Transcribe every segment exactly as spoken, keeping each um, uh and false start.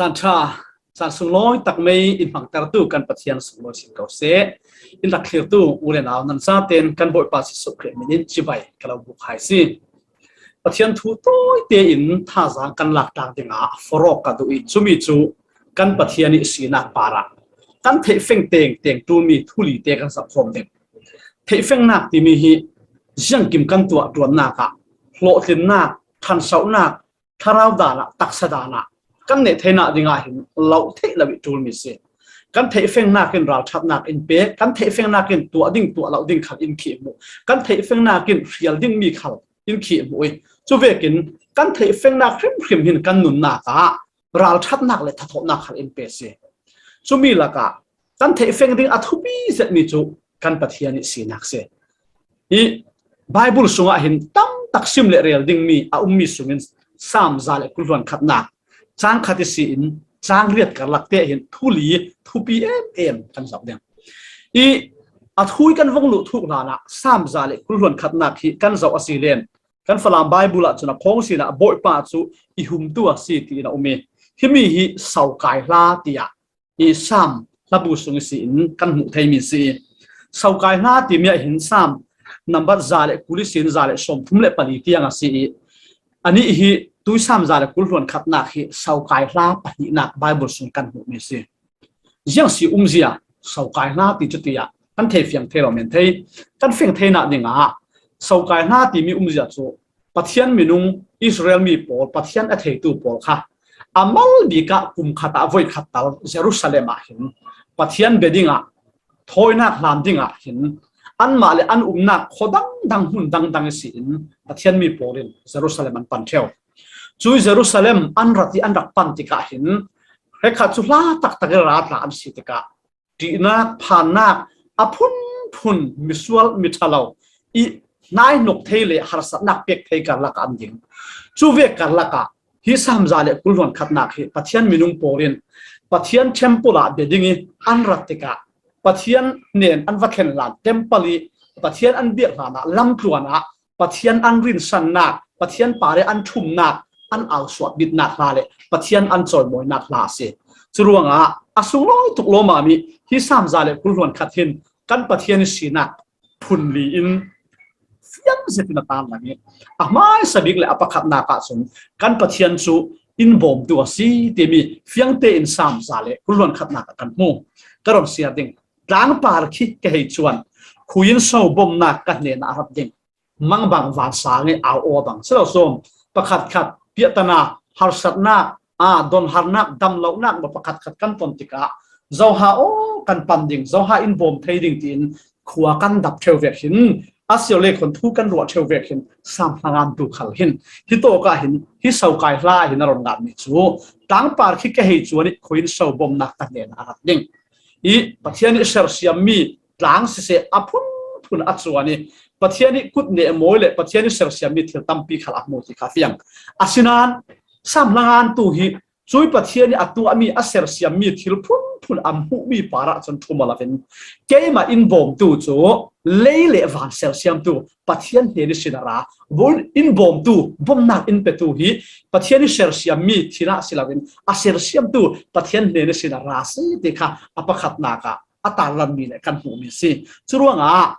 Caan ṭha, caan sunglawi tak mei in hmangtertu kan Pathian sunglawi sin ko seh. In rak thlirtu u le nau nan zaten kan Bawipa Jesuh Khrih min in chibai ka lo buk hai si. Pathian thu tawite in thazaang kan lak tlang dingah forok ka duh i, cumi cu kan Pathian i sinak parah kan theihfeng tengteng ṭulmi thuli te kan zoh khawm ding. Theihfengnak timi hi ziangkim kan tuah ṭuannak ah hlawhtlinnak, ṭhansohnak, thlarau dan ah, taksa dan ah kan neh theinak dingah hin lo theih lo i ṭulmi si. Kan theihfengnak in ralṭhatnak in pek, kan theihfengnak in tuah ding tuah lo ding khal in khih hmuh, kan theihfengnak in hrial dingmi khal in khih hmuh i, cuvekin kan theihfengnak hrimhrim hin kan nunnak ah ralṭhatnak le thathawhnak khal in pe si. Cumi lakah kan theihfeng ding a thupi zetmi cu kan Pathian i sinak si. I Baibal sungah hin tam tak sim le rel dingmi a ummi sungin Saam za le kul hluan khatnak cang khat i si in cang riat karlak te hin thuli thupi em em kan zoh ding. I a thu i kan vung luh thuk hlanah Saam za le kul hluan khatnak hi kan zoh a si len kan Falam Baibal ah cun a khawng sinah Bawipa cu i humtu a si tiin a um i, himi hi sokai hla tiah i Saam hlabu sung i si in kan hmuh theimi si i, sokai hla timi ah hin Saam nambat za le kul i si in za le sawmthum le pali tiang a si i, anih hi tui Saam za le kul hluan khatnak hi sokai hla pahnihnak Baibal sung kan hmuhmi si. Ziang si umzia sokai hla ti cu tiah kan thei fiang thei lo men thei, kan feng theinak dingah sokai hla timi umzia cu Pathian minung Israel mi pawl, Pathian a theitu pawl kha a mal bik ah kum khat ah voi khat tal Jerusalem ah hin Pathian bia dingah thawinak hlan dingah hin anmah le an umnak khua dangdang hmun dangdang i si in Pathian mi pawl in Jerusalem an pan ṭheu. Cui Jerusalem an rat i an rak pan tikah hin hrekkhat cu hla taktak i ra tla an si tikah ṭihnak, phannak a phunphun misual miṭha lo i hnaihnok thei le harsatnak pek thei karlak ah an ding. Cu vek karlak ah hi Saam za le kul hluan khatnak hi Pathian minung pawl in Pathian temple ah bia ding i an rat tikah Pathian hnen an va thlen hlan temple i Pathian an biak hlanah lamtluan ah Pathian an rinsannak, Pathian pare an ṭhumnak, an ausuah bitnak hla le Pathian an cawimawinak hla a si. Curuangah a sunglawi tuk lawmami hi Saam za le kul hluan khat hin kan Pathian i sinak phun li in fiang zetin a tarlang i, a hmaisa bik le a pakhatnak ah cun kan Pathian cu in bawmtu a si timi fiang tein Saam za le kul hluan khatnak ah kan hmu. Ka ron siar ding, tlangpar khi ka hei cuan, khui in so bawmnak ka hnenah a rat ding. Mangbang vansang i au aw bang si lo sawm, pakhatkhat piahtana, harsatnak, aa, donharnak, damlonak maw pakhatkhat kan ton tikah zoha aw kan pan ding, zoha in bawm thei ding tiin khua kan dap ṭheu vek hin, a si lo le khuan thu kan ruah ṭheu vek hin Saam hla ngantu khal hin hi tawk ah hin hi sokai hla hin a ron nganmi cu tlangpar khi ka hei cuan i khui in so bawmnak ka hnenah a rat ding. I Pathian i sersiammi tlang siseh a phunphun a cuan i Pathian i kut neh mawi le Pathian i sersiammi thil tampi khal a hmu ti kha fiang. Asinain Saam hla ngantu hi cui Pathian i a tuahmi a sersiammi thil phunphun a hmuhmi parah cun ṭhum aw lo in keimah in bawmtu cu lei le van sersiamtu Pathian hnen ihsin a ra, in bawmtu bawmnak in petu hi Pathian i sersiammi thil ah si loin a sersiamtu Pathian hnen ihsin a ra si ti kha a pakhatnak ah a tarlanmi le kan hmuhmi si. Curuangah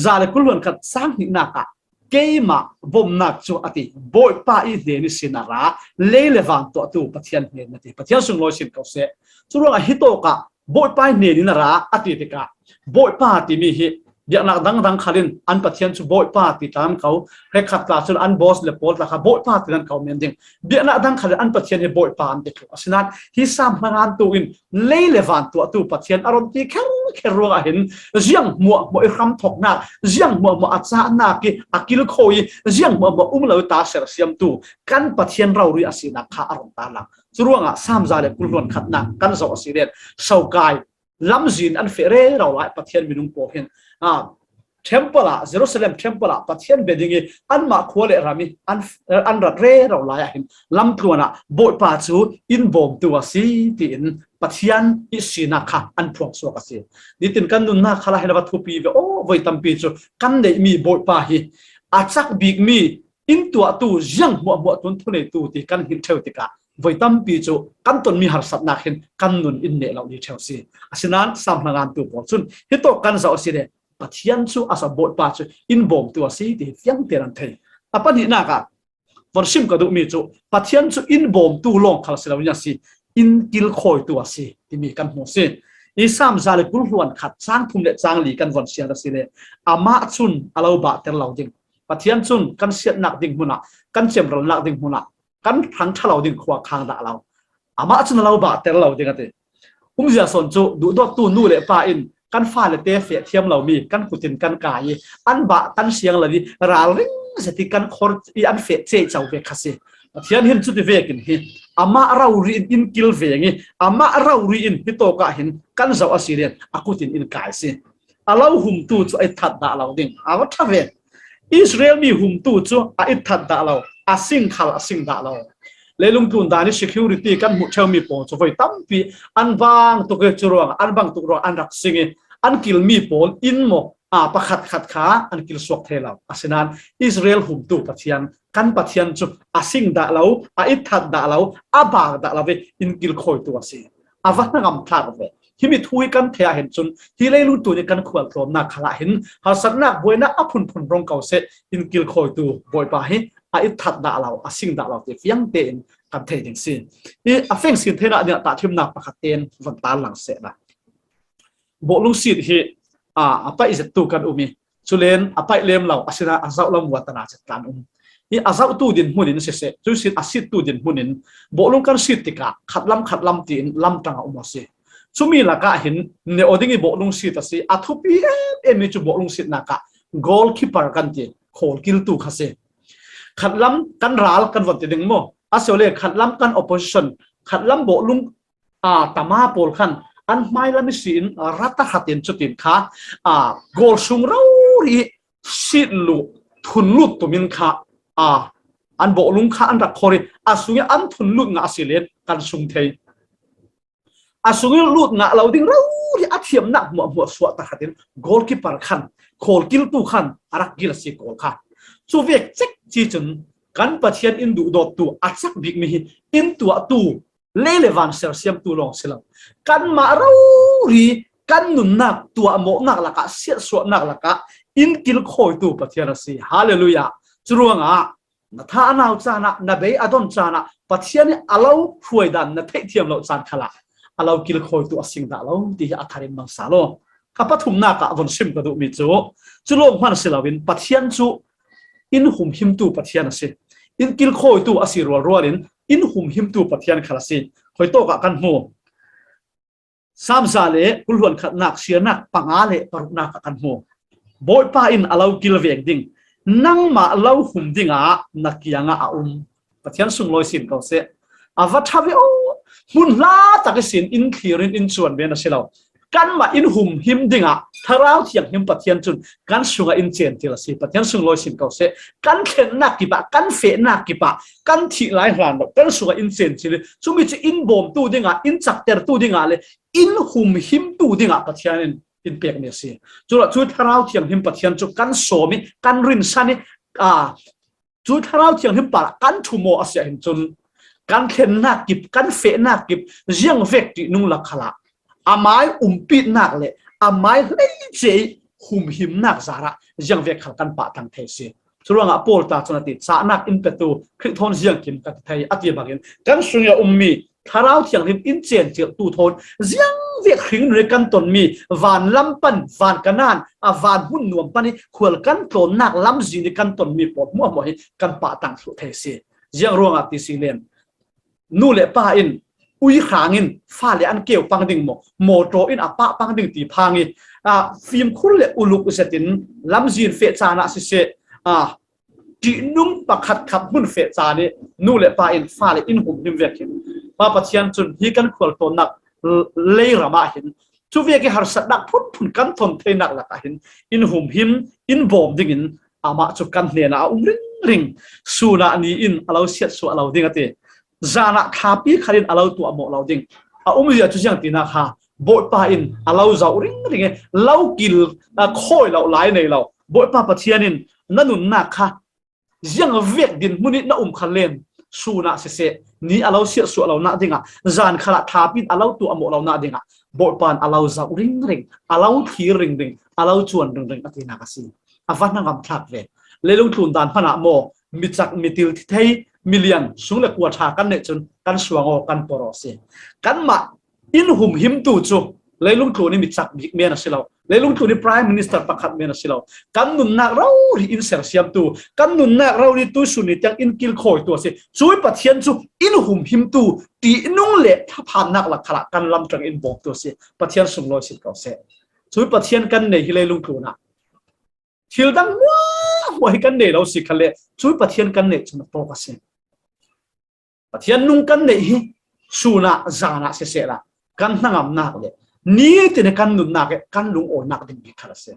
za le kul hluan khat sang hnihnak ah keimah bawmnak cu a ti, Bawipa i hnen ihsin a ra, lei le van tuahtu Pathian hnen a ti. Pathian sunglawi sin ko seh. Curuangah hi tawk ah Bawipa i hnen in a ra a ti tikah Bawipa timi hi biaknak dangdang khal in an Pathian cu Bawipa ti tla an ko, hrekkhat tla cun an boss le pawl tla kha Bawipa ti an ko men ding. Biaknak dang khal in an Pathian hi Bawipa an ti thluh. Asinain hi Saam hla ngantu in lei le van tuahtu Pathian a ron ti kherkher ruangah hin ziang hmuahhmuah i hramthoknak, ziang hmuahhmuah a cahnak i a kilkhawi i ziang hmuahhmuah um lo i ta sersiamtu kan Pathian rori a sinak kha a ron tarlang. Curuangah Saam za le kul hluan khatnak kan zoh a si len sokai lamzin an feh rero lai Pathian minung pawl hin, aa, temple ah, Jerusalem temple ah Pathian bia ding i anmah khua le ram i an, an rat rero lai ah hin lamtluan ah Bawipa cu in bawmtu a si tiin Pathian i sinak kha an phuang suak a si. Nitin kan nunnak khal ah hin a va thupi ve aw, voi tampi cu kan neihmi Bawipa hi a cak bikmi in tuahtu ziang hmuahhmuah tun thuneitu ti kan hngilh ṭheu tikah voi tampi cu kan tonmi harsatnak hin kan nun in neh lo dih ṭheu si. Asinain Sam hla ngantu pawl cun, hi tawk kan zoh a si le, Pathian cu a sa Bawipa cu in bawmtu a si ti fiang tein an thei. A pahnihnak ah von sim ka duhmi cu Pathian cu in bawmtu lawng khal si lo in a si, in kilkhawitu a si timi kan hmu si. I Sam za le kul hluan khat cang thum le cang li kan von siar a si le, amah cun a lo bahter lo ding. Pathian cun kan siatnak ding hmun ah, kan cemralnak ding hmun ah, kan hrang ṭha lo ding khua khang dah lo. Amah cun a lo bahter lo ding a ti. Umzia sawn cu duhdawttu nu le pa in kan fale te feh thiam lomi kan kut in kan kai i an bah kan siang lo i ralring zet i kan khor i an feh cei co ve kha si. Pathian hin cuti vekin hi amah rori in in kil veng i amah rori in hi tawk ah hin kan zoh a si len a kut in in kai si. A lo humtu cu a itthat dah lo ding a va ṭha ve. Israel mi humtu cu a itthat dah lo, a sing khal a sing dah lo. Leilung tlun dan i security kan hmuh ṭheumi pawl cu voi tampi an bang tuk i cu ruangah an bang tuk ruangah an rak sing i an kilmi pawl in maw a pakhat khat kha an kil suak thei lo. Asinain Israel humtu Pathian, kan Pathian cu a sing dah lo, a itthat dah lo, a bak dah lo ve in kilkhawitu a si. A va hnangam thlak ve. Himi thu hi kan theih ah hin cun hi leilung tlun i kan khual tlawmnak khal ah hin harsatnak buainak a phunphun rong ko seh in kilkhawitu Bawipa hi a itthat dah lo, a sing dah lo ti fiang tein kan thei ding si. I a feng sin theinak dingah tahṭhimnak pakhat tein von tarlang seh la. Bawhlung sit hi a, a paih zettu kan um i, culen a paih lem lo, asinain a zoh lo muatana cetlan um. I a zohtu dinhmun in siseh, cu sin a sittu dinhmun in bawhlung kan sit tikah khatlam khatlam tiin lamtang a um a si. Cumi lakah hin ne aw ding i bawhlung sit a si, a thupi em em i cu bawhlung sitnak ah goalkeeper kan ti, khawlkiltu kha si. Khatlam kan ral kan von ti ding maw? A si le khatlam kan opposition, khatlam bawhlung aa, tama pawl khan an hmailam i si in rata hratin cutin kha, aa, goal sung rori sit luh thun lut tumin kha, aa, an bawhlung kha an rak khor i a sung i an thun lut ngah a si len kan sung thei. A sung i lut ngah lo ding rori a thiamnak hmuahhmuah suah ta hratin goalkeeper khan, khawlkiltu khan a rak gil a si goal kha. Cu vek cek ci cun kan Pathian in duhdawttu a cak bikmi hi in tuahtu lei le van sersiamtu lawng si lo. Kanmah rori kan nunnak tuahmawhnak lakah, siatsuahnak lakah in kilkhawitu Pathian a si. Hallelujah. Curuangah na tha a nau caan ah, na bei a don caan ah Pathian i a lo hruaidan na theihthiam lo caan khalah a lo kilkhawitu a sing dah lo ti hi a thar in mang sa law. A pathumnak ah von sim ka duhmi cu, cu lawng hman si loin Pathian cu in humhimtu Pathian a si. In kilkhawitu a si rualrual in in humhimtu Pathian khal a si. Khuitawk ah kan hmu. Sam za le kul hluan khatnak siarnak panga le paruknak ah kan hmu. Bawipa in a lo kil veng ding, nangmah lo hum dingah na kiangah a um. Pathian sunglawi sin ko seh. A va ṭha ve aw, hmun hla tak ihsin in thlir in in cuan ve na si lo. Kanmah in humhim dingah Thlarau Thianghlim Pathian cun kan sungah in cencil a si. Pathian sunglawi sin ko seh. Kan thlennak kipah, kan fehnak kipah, kan thih lai hlan lo, kan sungah in cencil i cumi cu in bawmtu dingah, in caktertu dingah le in humhimtu dingah Pathian in in pekmi a si. Culah cu Thlarau Thianghlim Pathian cu kan sawm i, kan rinsan i, aa, cu Thlarau Thianghlim parah kan ṭhum aw a si ahhin cun kan thlennak kip, kan fehnak kip, ziangvek ṭihnung lak khalah a mai umpitnak le a mai hleice i humhimnak zarah ziangvek khal kan pah tang thei si. Curuangah Paul ta cun a ti, cahnak in petu Khrih thawn ziangkim ka ti thei a ti bangin kan sungih a ummi Thlarau Thianghlim in cenciltu thawn ziangvek hringnun i kan tonmi van lam pan, van Kanaan, a van hmun nuam pan i khual kan tlawnnak lamzin i kan tonmi pawl hmuahhmuah hi kan pah tang thluh thei si. Ziang ruangah ti si len, nu le pa in ui hrang in fale an keu pang ding maw, mawṭaw in a pah pang ding ti phang i, aa, fimkhur le uluk zetin lamzin feh caan ah siseh, aa, ṭihnung pakhat khat hmun feh caan i nu le pa in fale in humhim vek hin Pa Pathian cun hi kan khual tlawnnak l-, lei ram ah hin cu vek i harsatnak phunphun kan thon theinak lakah hin in humhim, in bawm dingin amah cu kan hnenah a um ringring. Sun ah ni in a lo siatsuah lo ding a ti. Zan ah thlapi khat in a lo tuahmawh lo ding. A umzia cu ziang tinak ha, Bawipa in a lo zoh ringring i lo kil, a, khawi lo lai nei lo. Bawipa Pathian in na nunnak kha ziangvek dinhmun i na um kha len, sunah siseh, ni a lo siatsuah lonak dingah, zan khalah thlapin a lo tuah a mawh lonak dingah, Bawipa in a lo zauh ringring, a lo thlir ringring, a lo cuan ringring a tinak a si. A va hnangam thlak ve. Leilung tlun dan hmanah maw, mi cak, mi til thithei, milian, sung le kua ṭha kan neih cun kan suang aw, kan por aw si. Kanmah in humhimtu cu leilung tlun i mi cak bik men a si lo. Leilung tlun i Prime Minister pakhat men a si lo. Kan nunnak rori in sersiamtu, kan nunnak rori tuisun ni tiang in kilkhawitu a si. Cui Pathian cu in humhimtu, ṭihnung le thlaphannak lak khalah kan lamtang in bawmtu a si. Pathian sunglawi sin ko seh. Cui Pathian kan nei hi leilung tlunah thil dang hmuahhmuah hi kan nei lo si khalle, cui Pathian kan neih cun a tawk a si. Pathian nung kan neih hi sunah, zanah sisehla, kan hnangamnak le nitin kan nunnak le kan lungawinak ding bik khat a si.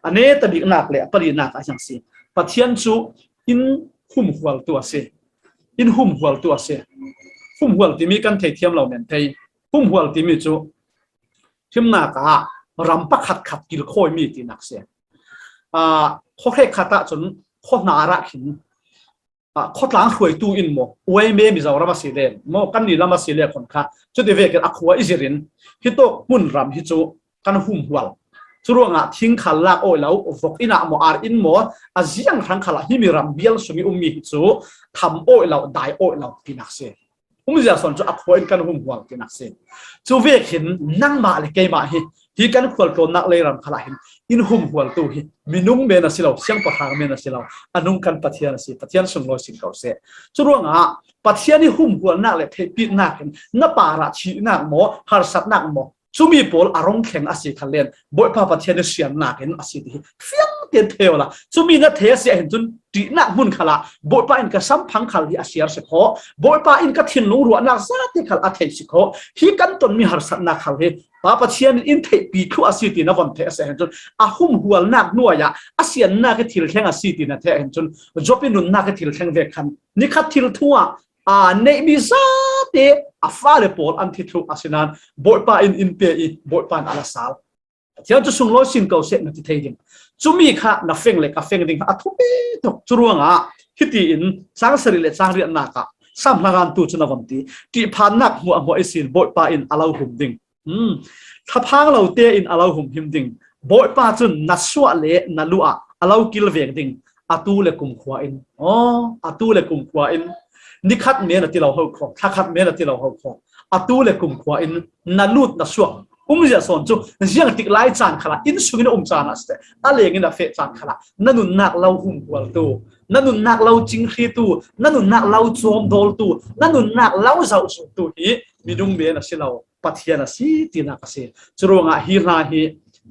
A neta biknak le a palinak a hiang si. Pathian cu in humhualtu a si. In humhualtu a si. Humhual timi kan thei thiam lo men thei. Humhual timi cu himnak ah ram pakhat khat kilkhawimi tinak si. Aa, khuahre khat ah cun khuahnar ah khin, aa, khuatlang hruaitu in maw, uaime Mizoram a si le maw, kan ni lam a si le khon kha, cuti vekin a khua i zirin, hitawk hmun ram hi cu kan humhual. Curuangah thing khal lak awih lo, vok inn ah maw, ar inn maw, a ziang hrang khalah himi ram bial sung i ummi hi cu tham awih lo, dai awih lo tinak si. Umzia sawn cu a khua in kan humhual tinak si. Cu vekin nangmah le keimah hi, hi kan khualtlawnnak leiram khalah hin in humhualtu hi minung men a si lo, siangpahrang men a si lo, a nung kan Pathian a si. Pathian sunglawi sin ko seh. Curuangah Pathian i humhualnak le theihpitnak hin na parah thihnak maw, harsatnak maw, cumi pawl a rung thleng a si khallen, Bawipa Pathian i siannak in a si ti hi fiang tein thei awla. Cumi na thei a si ahhin cun, ṭihnak hmun khalah Bawipa in ka samphang khal hi a siar si khaw, Bawipa in ka thinlung ruahnak zate khal a thei si khaw, hi kan tonmi harsatnak khal hi Pa Pathian in in theihpi thluh a si ti na von theih a si ahhin cun, a humhualnak hnuai ah a siannak i thil thleng a si ti na theih ahhin cun, Job i nunnak i thil thleng ve khan, nikhat thil thu ah aa neihmi zate a fale pawl an thi thluh a si nain, Bawipa in in pe i Bawipa in a la sal. Pathian cu sunglawi sin ko seh na ti thei ding. Cumi kha na feng le ka feng ding kha a thupi tuk. Curuangah hitiin cang sarih le cang riatnak ah Sam hlagantu cu na von ti. Ṭihphannak hmuahhmuah ihsin Bawipa in a lo hum ding. Hmm. Thlaphang lo tein a lo humhim ding. Bawipa cun na suah le na lu ah a lo kilveng ding. Atu le kumkhua in. Aw, atu le kumkhua in. Nikhat men a ti lo ho kho, thlakhat men a ti lo ho kho. Atu le kumkhua in na lut na suak. Umzia sawn cu ziang tik lai caan khalah, inn sungin a um caan ah site, a lengin a feh caan khalah, na nunnak lo humhualtu, na nunnak lo cinghritu, na nunnak lo cawmdawltu, na nunnak lo zohzultu hi minung men a si lo. Pathian a si tinak a si. Curuangah hi hla hi,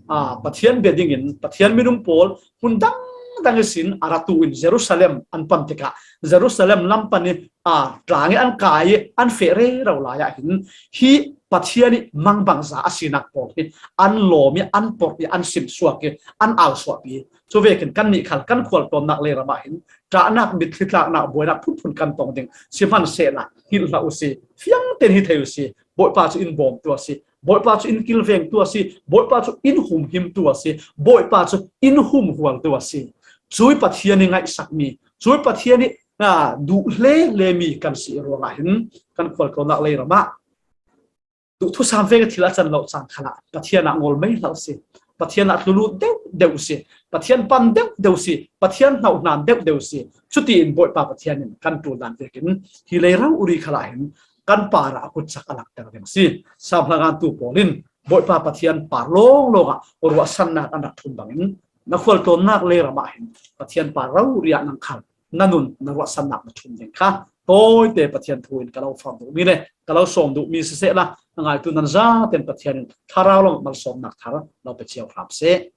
aa, Pathian bia dingin Pathian minung pawl hmun dangdang ihsin a ratu in Jerusalem an pan tikah Jerusalem lam pan i, aa, tlang i an kai i an feh rero lai ah hin hi Pathian i mangbangza a sinak pawl hi an lawm i an porh i an simsuak i an ausuahpi. Cu vekin kannih khal kan khualtlawnnak leiram ah hin ṭahnak, mitthli tlaknak, buainak phunphun kan tong ding. Sihmanhsehlaw hngilh hlah u si, fiang tein hi thei u si. Bawipa cu in bawmtu a si. Bawipa cu in kilvengtu a si. Bawipa cu in humhimtu a si. Bawipa cu in humhualtu a si. Cui Pathian i ngaihsakmi, cui Pathian i, aa, duh hlehlemi kan si ruangah hin kan khualtlawnnak leiram ah duhthusam vek i thil a can lo caan khalah Pathian ah ngol mei hlah u si. Pathian ah tlulut deuh deuh u si. Pathian pan deuh deuh u si. Pathian hnauhhnan deuh deuh u si. Cutiin Bawipa Pathian in kan ṭul dan vekin hi lei rori khalah hin kan parah a kutcak a langter ding a si. Sam hlagantu pawl in Bawipa Pathian par lawnglawng ah ruahsannak an rak thum bangin na khualtlawnnak leiram ah hin Pathian par rori ah nang khal na nun na ruahsannak na thum ding kha tawite Pathian thu in ka lo fang duhmi le ka lo sawm duhmi sisehla, a ngaitu nan zaten Pathian in thlarau lam malsawmnak thar lo pe cio hram seh.